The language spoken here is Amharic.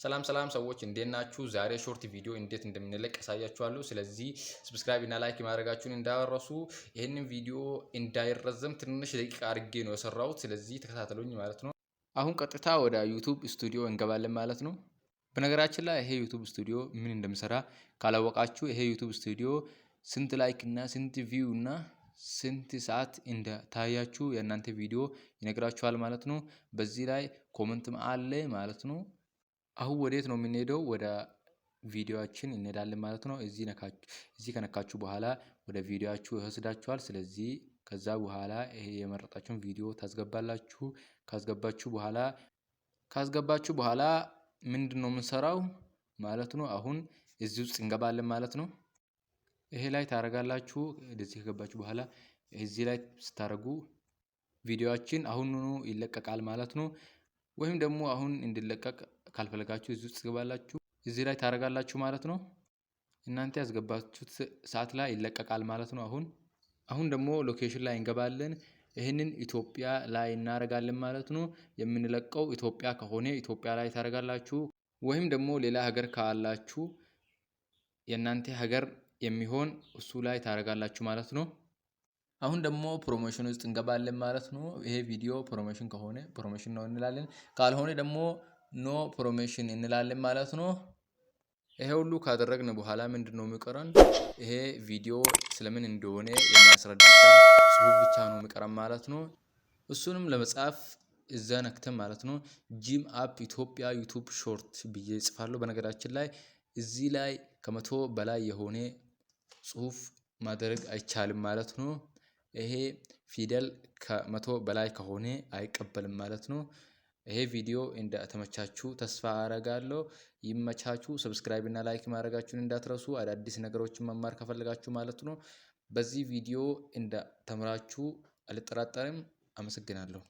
ሰላም ሰላም ሰዎች፣ እንዴት ናችሁ? ዛሬ short ቪዲዮ እንዴት እንደምንለቅ አሳያችኋለሁ። ስለዚህ subscribe እና like ማድረጋችሁን እንዳትረሱ። ይህንን ቪዲዮ እንዳይረዘም ትንሽ ደቂቃ አድርጌ ነው የሰራሁት። ስለዚህ ተከታተሉኝ ማለት ነው። አሁን ቀጥታ ወደ YouTube Studio እንገባለን ማለት ነው። በነገራችን ላይ ይሄ YouTube Studio ምን እንደሚሰራ ካላወቃችሁ፣ ይሄ YouTube Studio ስንት like እና ስንት view እና ስንት ሰዓት እንደታያችሁ የእናንተ ቪዲዮ ይነግራችኋል ማለት ነው። በዚህ ላይ comment ም አለ ማለት ነው። አሁን ወዴት ነው የምንሄደው? ወደ ቪዲዮአችን እንሄዳለን ማለት ነው። እዚህ ከነካችሁ በኋላ ወደ ቪዲዮአችሁ ይወስዳችኋል። ስለዚህ ከዛ በኋላ ይሄ የመረጣችሁን ቪዲዮ ታስገባላችሁ። ካስገባችሁ በኋላ ምንድን ነው የምንሰራው ማለት ነው። አሁን እዚህ ውስጥ እንገባለን ማለት ነው። ይሄ ላይ ታደርጋላችሁ። ወደዚህ ከገባችሁ በኋላ እዚህ ላይ ስታደርጉ ቪዲዮአችን አሁኑኑ ይለቀቃል ማለት ነው። ወይም ደግሞ አሁን እንዲለቀቅ ካልፈለጋችሁ እዚህ ውስጥ ትገባላችሁ። እዚህ ላይ ታደርጋላችሁ ማለት ነው። እናንተ ያስገባችሁት ሰዓት ላይ ይለቀቃል ማለት ነው። አሁን ደግሞ location ላይ እንገባለን። ይህንን ኢትዮጵያ ላይ እናደርጋለን ማለት ነው። የምንለቀው ኢትዮጵያ ከሆነ ኢትዮጵያ ላይ ታደርጋላችሁ። ወይም ደግሞ ሌላ ሀገር ካላችሁ የእናንተ ሀገር የሚሆን እሱ ላይ ታደርጋላችሁ ማለት ነው። አሁን ደግሞ promotion ውስጥ እንገባለን ማለት ነው። ይሄ ቪዲዮ promotion ከሆነ promotion ነው እንላለን፣ ካልሆነ ደግሞ no promotion እንላለን ማለት ነው። ይሄ ሁሉ ካደረግን በኋላ ምንድን ነው የሚቀረን? ይሄ ቪዲዮ ስለምን እንደሆነ የሚያስረዳ ጽሁፍ ብቻ ነው የሚቀረን ማለት ነው። እሱንም ለመጻፍ እዛ ነክተን ማለት ነው፣ gym app ኢትዮጵያ YouTube short ብዬ እጽፋለሁ። በነገራችን ላይ እዚህ ላይ ከ100 በላይ የሆነ ጽሁፍ ማድረግ አይቻልም ማለት ነው። ይሄ ፊደል ከ100 በላይ ከሆነ አይቀበልም ማለት ነው። ይሄ ቪዲዮ እንደተመቻችሁ ተስፋ አረጋለሁ። ይመቻችሁ። Subscribe እና like ማድረጋችሁን እንዳትረሱ፣ አዳዲስ ነገሮችን መማር ከፈለጋችሁ ማለት ነው። በዚህ ቪዲዮ እንደተማራችሁ አልጠራጠርም። አመሰግናለሁ።